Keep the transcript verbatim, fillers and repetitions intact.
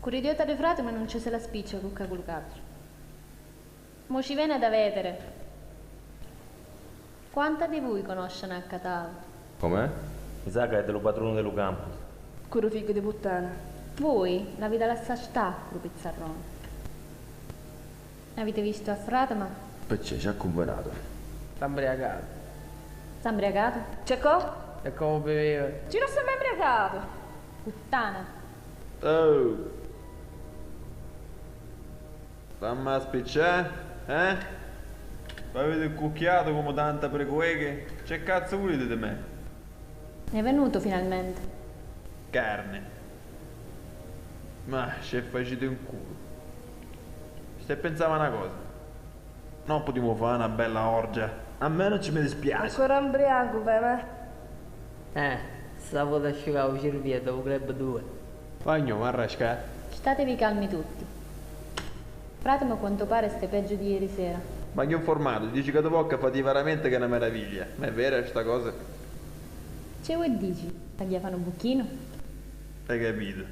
Cu l'idiota di fratimu nun ci si la spiccia cu ca cu lu cattru. Mo ci veni da vediri. Quanta di vui conoscenu a Catau? Com'è? Mi sa ca è di lu patrunu di lu campus. Cu lu figghiu di puttana. Vui l'aviti a lassà stà cu lu pizzarroni. Aviti vistu a fratimu? Perciò ci ha cunvinatu. S'ha mbriacatu. S'ha mbriacatu? Cercò? E comu biveva? Ci non s'è mai mbriacatu! Puttana! Oh! Fammi spiccià, eh? V'aviti cucchiatu comu tanta pricuechi? C'è cazzu vuliti di me? È venutu finalmenti. Carni. Ma ce faciti un culu. Stai pensava na cosa. No putimu fa na bella orgia. A me non ci mi dispiace. Ancora mbriacu, veme? Eh, sta vota asciucau u cirvieddu a u club due. Vagnu, m'arrasca. Statevi calmi tutti. Fratimu quantu pari sta peggiu di ieri sera. Vagnu nformatu, dici ca tu vocca fati veramenti ca è na meraviglia. Ma è vera sta cosa? Ce vuoi dici? T'agghia fa nu bucchinu? Hai capito?